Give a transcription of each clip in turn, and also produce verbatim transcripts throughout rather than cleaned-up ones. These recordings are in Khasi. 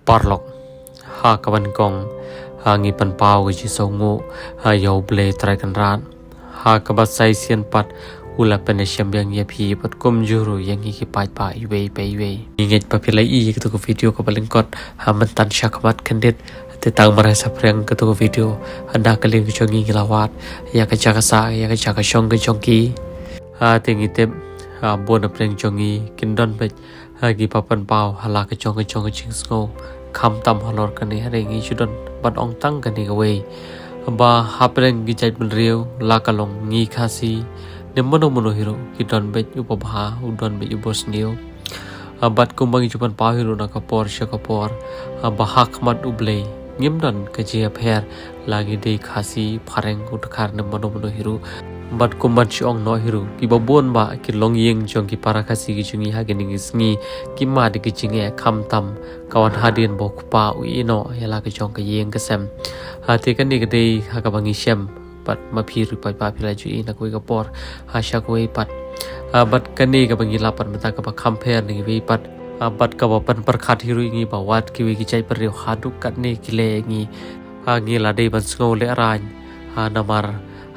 Paralok, ha kaba nyngkong, ha ngi pynpaw ka jingsngewnguh ha ïa U Blei Trai Kynrad. Ha kaba sa shisien pat u la pynïashem biang ïa phi bad kumjuh ruh ïa ngi ki paidbah iwei pa iwei. Ngi ngeit ba phi la ïohi ïa kato ka video kaba lyngkot ha mynta sha khmat khyndiat. Te tang mar sa pyrshang kato ka video, ha na ka liang ka jong ngi ngi la wad ïa ka jaka sah, ïa ka jaka shong ka jong ki. Ha te ngi tip, ha bun na pdeng jong ngi kin don beit ha kiba pynpaw ha la ka jong ka jong ka jingsngew, khamtam halor kane, hynrei ngi shu don ban ong tang kane kawei, ba hapdeng ki jaitbynriew, la ka long ngi Khasi ne mano mano hi ruh, ki don beit uba bha, u don beit uba sniew. Ah, bad kumba ngi ju pynpaw hi ruh na ka por sha ka por, ah, ba ha khmat U Blei ngim don ka jingïapher, la ngi dei Khasi, Phareng, u Dkhar ne mano mano hi ruh. Bad kumban shu ong noh hi ruh, kiba bun bah ki longïing jong ki para Khasi ki jong ngi ha kine ki sngi ki mad ki jingeh, khamtam ka wan hadien ba u kpa u ïeh noh ïa la ka jong ka ïing ka sem. Ha te kane ka dei ha kaba ngi shem, bad ma phi ruh paidbah phi la ju ïohi na kawei ka por ha sha kawei pat. Ah, bad kane kaba ngi lap pat mynta kaba kham pher na kiwei pat. Ah, bad kaba pynpyrkhat hi ruh ïa ngi ba wat kiwei ki jaitbynriew haduh katne ki leh ïa ngi. Ah, ngi la dei ban sngew lehraiñ. Ah, namar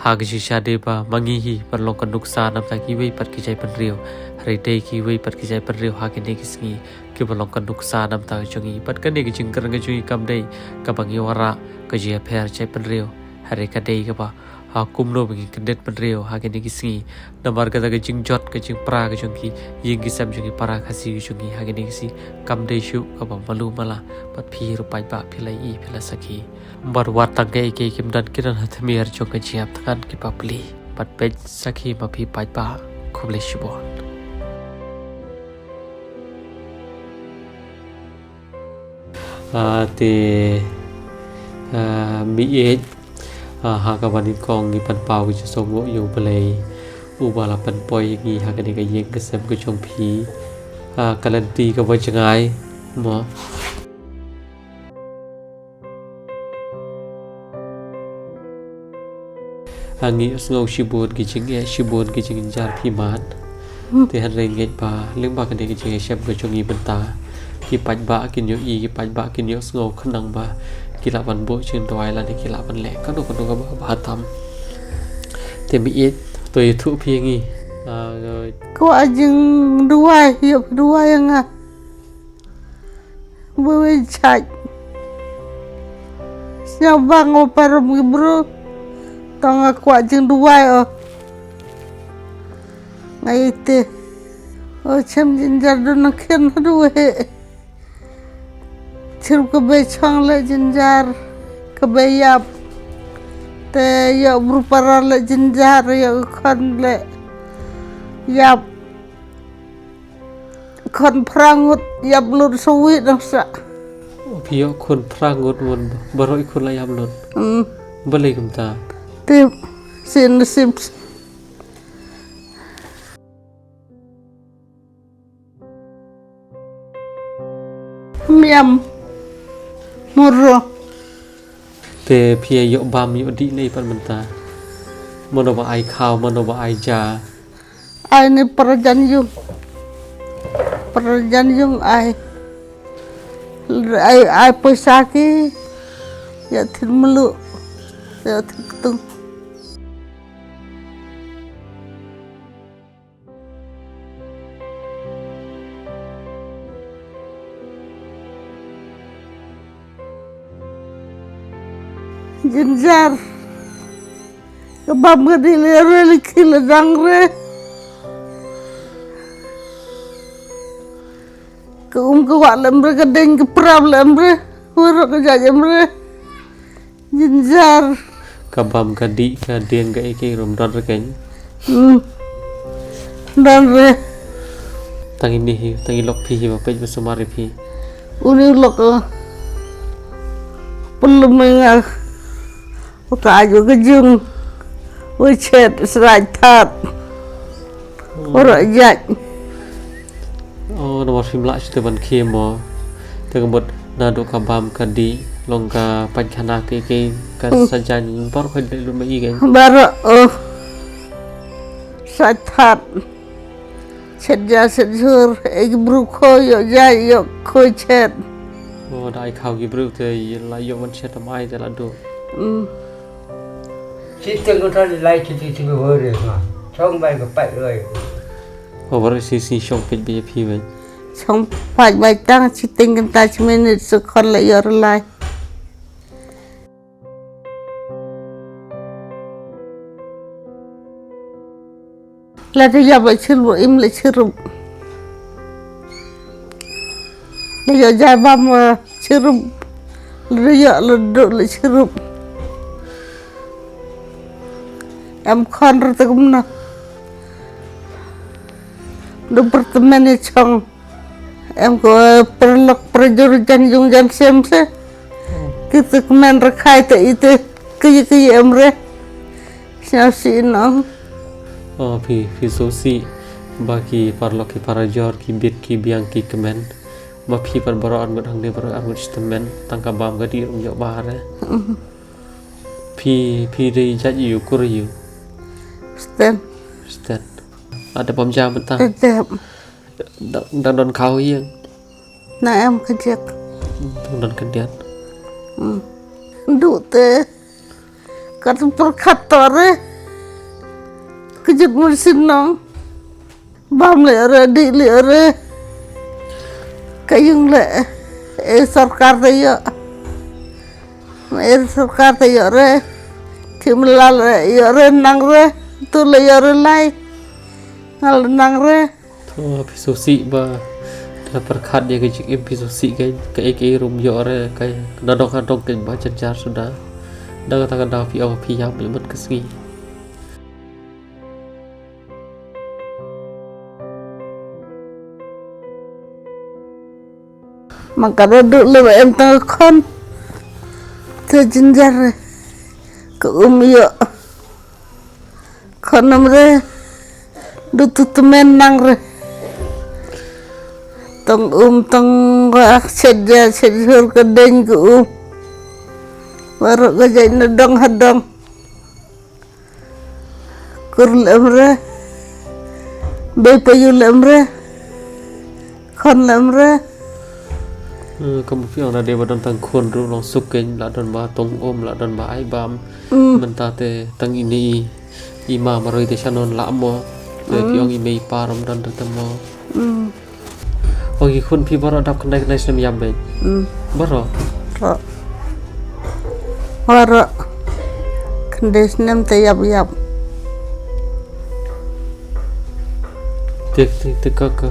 ha ka jingshisha dei ba ma ngi hi ban long ka nuksa na bynta kiwei pat ki jaitbynriew. Hynrei dei kiwei pat ki jaitbynriew ha kine ki sngi kiba long ka nuksa na bynta ka jong ngi. Bad kane ka jingkren ka jong ngi kam dei kaba ngi wanrah ka jingïapher jaitbynriew, hynrei ka dei kaba, ha, kumno ba ngi kyndit bynriew ha kine ki sngi. Namar kata ka jingjot, ka jingpra ka jong ki ïing ki sem jong ki para Khasi ki jong ngi ha kine ki sngi kam dei shuh kaba malu mala. Bad phi ruh paidbah phi la ïohi, phi la sakhi. Bad wat tang kaei kaei kim don, ki don ha tmier jong ka jingïap thngan ki bapli. Bad peit sakhi ma phi paidbah. Khublei shibun. Ah, te, ah, mih ïeit, ah, ha kaba nyngkong ngi pynpaw ka jingsngewnguh ïa U Blei uba la pynpoi ïa ngi ha kane ka ïing ka sem ka jong phi. Ah, ka lynti kaba jngai mo. Ha ngi sngew shibun ki jingeh, shibun ki jingjynjar phi mad. Hmm. Te hynrei ngeit ba lyngba kane ka jingïashem ka jong ngi mynta, ki paidbah kin ïohi, ki paidbah kin ïohsngew khnang ba ki lah ban buh jingduwai lane ki lah ban leh kano kano kaba bha tam. Te mih ïeit, to ïathuh phi ïa ngi. Ah, kwah jingduwai, ïoh phi duwai ïa nga. Wei wei chait. Sñiaw bang o parom ki bru. Tang nga kwah jingduwai o. Nga ïeit te. O chem jynjar duna khian haduh he. Chim ka bei chong le jynjar. Ka bei ïap. Te ïoh bru para le jynjar, ïoh khon le ïap. Khun phra ngut ïap lut sawi dang sa. Phi ïoh khun phra ngut mon baroh i khun la ïap lut. Hmm. Balei kumta? Tip sin sip. Miam. Muro. Te phi ïoh bam ïoh dih nei pat mynta. Mano ba ai khaw, mano ba ai ja. Ai ni prajan yung. Prajan yung ai. Ai, ai poisa ki. Ya thin melu. Ya thin ketung. Jynjar. Ka bam ka dih le re le ki le dang re. Ka um ka wah le em re, ka deng ka prap le em re. Warok ka jaj em re. Jynjar. Ka bam ka dih ka deng ka ei ka ei rum don re keiñ. Hmm. Don re. Tang ini hi, tang i lok phi hi ba peit ba sumar i phi. Uni u lok, eh, pelum nga. Uta aju kejung. Wechet sraj that. Ora jaj. Oh, namar phim lah shuh te ban khie mo. Te ka mut naduh ka bam ka dih, long ka paikana, ka ei ka ei, ka sajan, baroh ka dei lut ma i keiñ. Baroh, oh. Sraj that. Chet ja chet jhur, ei ki bru khoi, ïoh ja, ïoh khoi chet. O da ai khaw ki briew te la ïoh man shet tam ai te la duh. Mm. Siteng ko thon lai siti siti hore ma. Chong bai ko pai loi. O bar si si shong pit bi phi bai. Chong pai bai tang siteng kan ta chimen su khon la yor lai. Lada ïap la chirup im la chirup. La ïoh jai bam la chirup. Lada ïoh la duh la chirup. Em khon rta kumna. Du pertemen ïa chong. Em ko paralok parajor jan jong jan sem se. Kita kmen rakhai te ite. Kaya kaya em re. Sñiaw sih nong. O phi phi so sih ba ki paralok ki parajor ki bit ki biang ki kmen. Ma phi pat baroh arngut hangne baroh arngut shtemen tang ka bam ka dih rum jok bahar eh. Phi phi dei jait yu kur yu. Sten. Sten. Ada bam jam ta. Tep. Dang dang don khaw ïeng. Na em ka jek. Dang don ka diat. Duh te. Kat perkat tore. Kejut mun sinong. Bam le re di le re. Kayung le. Eh sorkar te yo. Eh sorkar te yo re. Kim lal re yo re nang re. Tu le yo re lai. Ngal nang re. Tho phi so sih ba da pyrkhat ïa ka jingim phi so sih ka ka ek ei rum ïoh re ka na dong ha dong ka ba jar jar suda. Da kata ka daw phi ong phi ïam ïa man ka sngi. Ma ka da duh le ba em tang ka khon. Te jynjar re ka um ïoh. Khon em re du tu tmen nang re. Tang um tang ba chet ja chet jhur ka deng ka um. Baroh ka jait na dong ha dong. Kur lem re. Bei payu lem re. Khon lem re. Ka bu phi ong da dei ba don tang khun ruh long suk kein la don ba tong um la don ba ai bam. Mynta te tang ine i i ma maroi te sha non la mo. Te phi ong i mei i pa rom don te mo. Ong i khun phi baroh dap khyndai khyndai snem ïap beit. Baroh. Ro. Baroh. Khyndai snem te ïap ïap. Tik tik tik ka ka.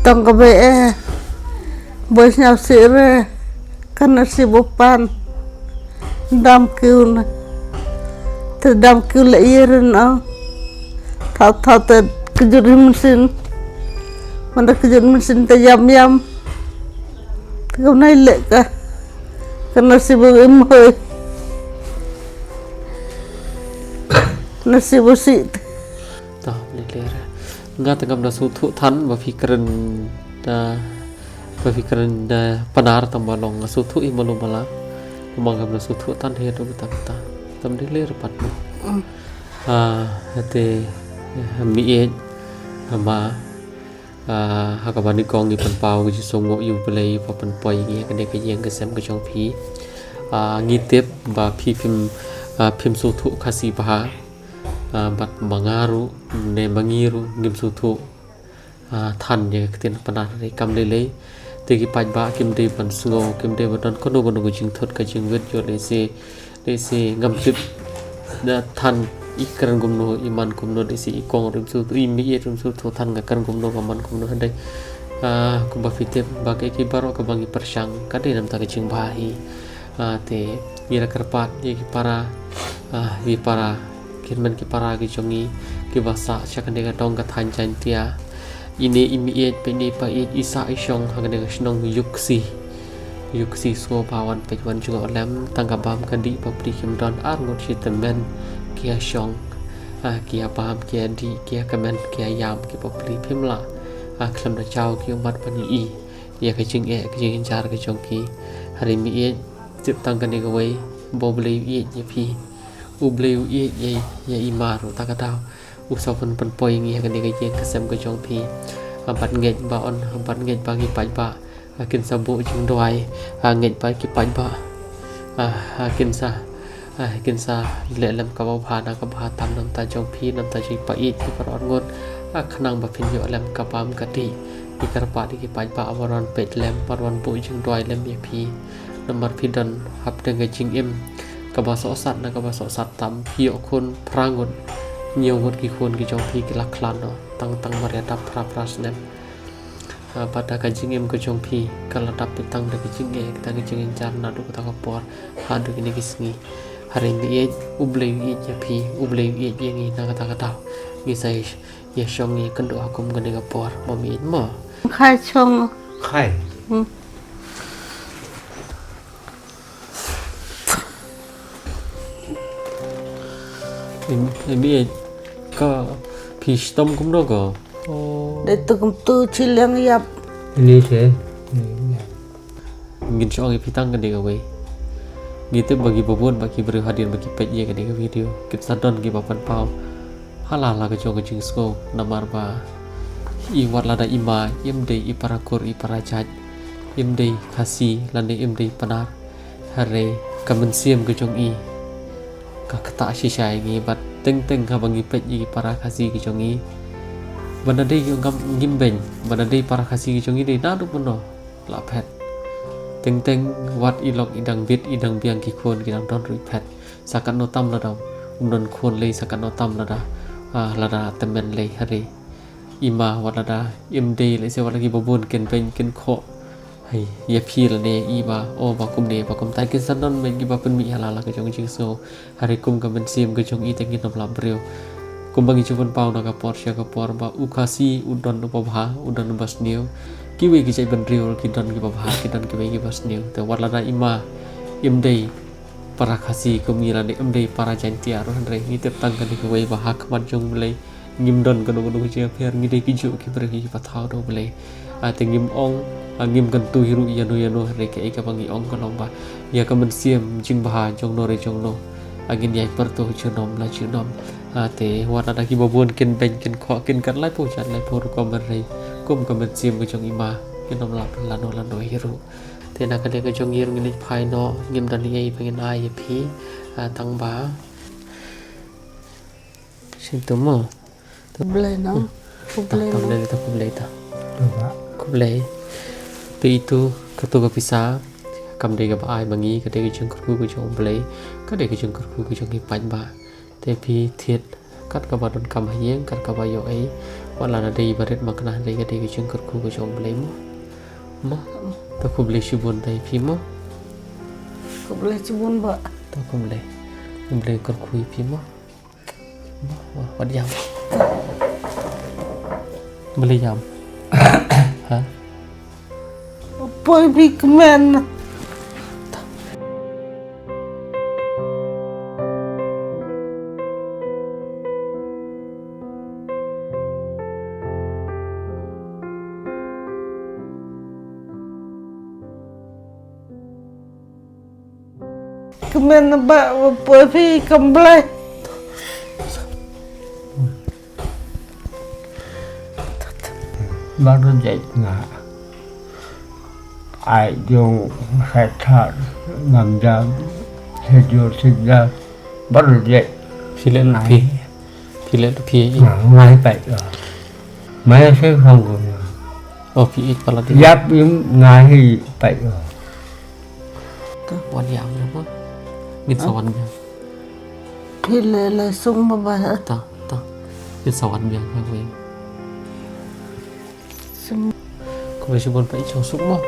Tong ka bei eh. Boi sñiaw sih re. Kan na si bo pan. Dam kiw na. Te dam kiw le ïa re na. Thaw thaw te kejut ri mynsin. Manda kejut mynsin te yam yam. Te kam nai le ka. Kan na si bo im hoi. Na si bo sih. Ta ni le re. Nga te ngam da sngewthuh than ba phi kren da ba phi kren da Pnar tang ba long nga sngewthuh i malu mala. Kumba ngam da sngewthuh than he da ba tang ta. Tam de le re pat mo. Ha te mi ej ma ha kaba nyngkong ngi pynpaw ka jingsngewnguh ïa U Blei ba pynpoi ngi ha kane ka ïing ka sem ka jong phi. Ngi tip ba phi phim phim sngewthuh Khasi bha. Bad ma nga ruh ne ma ngi ruh ngim sngewthuh than ïa ka ktien Pnar re kam lei lei. Te ki paidbah kim dei ban sngew kim dei ban don kano kano ka jingthut ka jingwit ïoh lehse lehse ngam tip da than i kren kumno i man kumno lehse i kong ruh im sngewthuh i mei ruh im sngewthuh than nga kren kumno nga man kumno hynrei kumba phi tip ba kaei kaei baroh kaba ngi pyrshang ka dei namar ka jingbha hi. Te ngi la kyrpad ïa ki para ïa ki para ki hynmen ki para ki jong ngi kiba sah sha kane ka dong ka thaiñ Jaiñtia. Ine i mei ïeit bad ine i pa ïeit i sah i shong ha kane ka shnong Ïewkhsi. Ïewkhsi sngewbha wan peit wan jngoh lem tang ka bam ka dih bapli kim don arngut shi tymmen ki ïa shong ki ïa bam ki ïa dih ki ïa kmen ki ïa ïam ki bapli phim lah khlem da jaw ki ummat ban ïohi ïa ka jingeh ka jingjynjar ka jong ki. Hynrei mei ïeit tip tang kane kawei ba U Blei u ïeit ïa phi. U Blei u ïeit ïa i ma ruh ta ka daw u sa pynpoi ngi ha kane ka ïing ka sem ka jong phi. Bad ngeit ba un bad ngeit ba ngi paidbah Kin sa buh jingduwai, ah, ngeit ba ki paidbah, ah, ah, kin sa, ah, kin sa leh lem kaba bha na ka bha tam na ka bynta jong phi, na ka bynta jong i paieit, i para ngut, ah, khnang ba phin ïoh lem ka bam ka dih. Ngi kyrpad ïa ki paidbah ban wan peit lem, ban wan buh jingduwai lem ïa phi. Namar phi don hapdeng ka jingim kaba sohsat, na kaba sohsat tam, phi ïoh khun phra ngut, hynñiew ngut ki khun ki jong phi ki la khlad noh, tang tang mar ïa dap phra phra snem. Ah, bad da ka jingim ka jong phi ka la dap beit tang da ka jingeh, da ka jingeh jar naduh kata ka por haduh kine ki sngi. Hynrei ngi ïeit, U Blei u ïeit ïa phi, U Blei u ïeit ïa ngi, na kata ka daw ngi sa ïa shong ïa kynduh ha kum kane ka por, mo, mei mo. Khai shong. Khai. Hmm. Em, em, eh, ka phi shitom kumno ko? Oh. Dei tu kum tu chiliang ïap. Ini se. Ngin shu ong ïa phi tang kane kawei. Ngi tip ba ki babun ba ki briew hadien ba ki peit ïa kane ka video, ki sa don kiba pynpaw ha la la ka jong ka jingsngew, namar ba i, wat lada i ma im dei i para kur i para jait, im dei Khasi lane im dei Pnar, hynrei ka mynsiem ka jong i ka ktah shisha ïa ngi. Bad teng teng haba ngi peit ïa ki para Khasi ki jong i, ba na dei, ngam, ngim beiñ ba na dei para Khasi ki jong i dei naduh mynno la phet. Teng teng wat i lok i dang bit, i dang biang, ki khun ki dang don ruh i phet. Sa katno tam lada um don khun lei, sa katno tam lada, ah, lada tymmen lei, hynrei i ma, wat lada im dei, lehse wat la ki babun kin beiñ kin khoh, hai, ïa phi lane i ba, o ba kumne ba kumta, kin sa don beiñ kiba pynmih ha la la ka jong ka jingsngew. Hynrei kum ka mynsiem ka jong i te ngin ym lap briew. Kumba ngi ju pynpaw na ka por sha ka por ba u Khasi u don uba bha, u don uba sniew. Kiwei ki jait bynriew ki don kiba bha, ki don kiwei kiba sniew. Te wat lada i ma im dei para Khasi kum ngi lane im dei para Jaiñtia ruh, hynrei ngi tip tang kane kawei ba ha khmat jong U Blei ngim don kano kano ka jingïapher, ngi dei kijuh ki briew kiba thaw da U Blei. Ah, te ngim ong, ah, ngim kyntu hi ruh ïano ïano, hynrei kaei kaba ngi ong ka long ba ïa ka mynsiem jingbha jongno re jongno, ah, ngin ïai pyrto junom la junom. Ah, te wat lada ki babun kin beiñ kin khoh kin kat laiphew jait laiphew rukom, hynrei kum ka mynsiem ka jong i ma ngin ym lap lano lano hi ruh. Te na kane ka jong ngi ruh ngin leit phai noh, ngim don ei ei ba ngin ai ïa phi, ah, tang ba Sngewthuh mo. Khublei noh. Hmm. Khublei noh. Khublei, khublei. Khublei. Te itu, katu ka pisa kam dei kaba ai ma ngi, ka dei ka jingkyrkhu ka jong U Blei, ka dei ka jingkyrkhu ka jong ki paidbah. Te phi thied kat kaba donkam ha ïing, kat kaba ïoh ei, wat la na dei ba rit ma kane, dei ka dei ka jingkyrkhu ka jong U Blei mo. Mo. Te khublei shibun te phi mo. Khublei shibun bah. Te khublei. Khublei, kyrkhu ïa phi mo. Wah, wah, wat ïam. Balei ïam? Ha? Poi phi kmen. Kmen ba, ba poi phi kam blei. Baru jait nga. Ai jong khatar ngam jam. Sejur sejak. Baru jait. Phi leh phi. Phi leh phi. Nga, nga hi pait. Mai se khong ko. Oh, phi ïeit pala dei. Ïap im nga hi pait. Ka wan ïam na ba. Ngin sa wan biang. Phi leh leh sung ba ba. Ta, ta. Ngin sa wan biang ka wei. Sung. Khublei shibun pait, suk mo.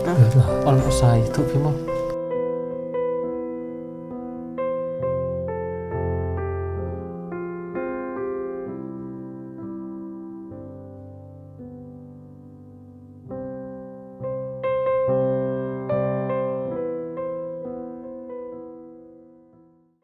Ta. Wan mo, sa ïathuh phi mo.